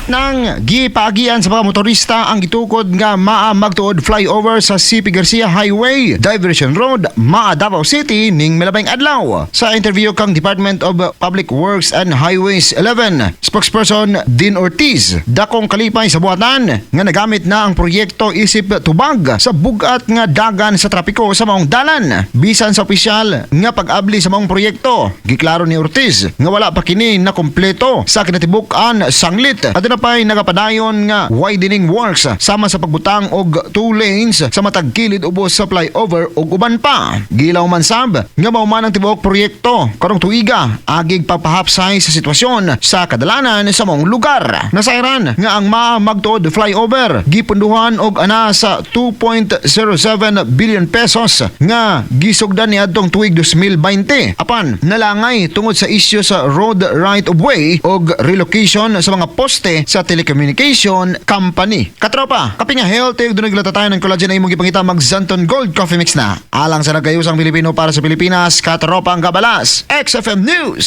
Nang gipaagian sa mga motorista ang gitukod nga Maa Magtuod Flyover sa CP Garcia Highway, Diversion Road, Maa, Davao City ning milabay adlaw. Sa interview kang Department of Public Works and Highways 11, spokesperson Dean Ortiz, dakong kalipay sa buhatan nga nagamit na ang proyekto isip tubag sa bugat nga dagan sa trapiko sa maong dalan. Bisan sa opisyal nga pag-abli sa maong proyekto, giklaro ni Ortiz nga wala pa kini na kompleto sa kinatibuk-an sanglit. Aduna pay nagapadayon nga widening works sama sa pagbutang og two lanes sa matag kilid ubos sa flyover ug uban pa. Gilaw man sab nga mao man ang tibuok proyekto karong tuiga agig pagpahapsay sa sitwasyon sa kadalanan sa maong lugar. Nasayran nga ang Maa Magtuod Flyover gipunduhan og ana sa 2.07 billion pesos nga gisugdan niadtong tuig 2020. Apan nalangay tungod sa isyu sa road right of way og relocation sa mga poste sa telecommunication company. Katropa, kape nga healthy ug dunay tayo ng collagen na imong gipangita, mag Xanthone Gold Coffee Mix na. Alang sa nagkayusang Pilipino para sa Pilipinas, katropa ang kabalas. XFM News.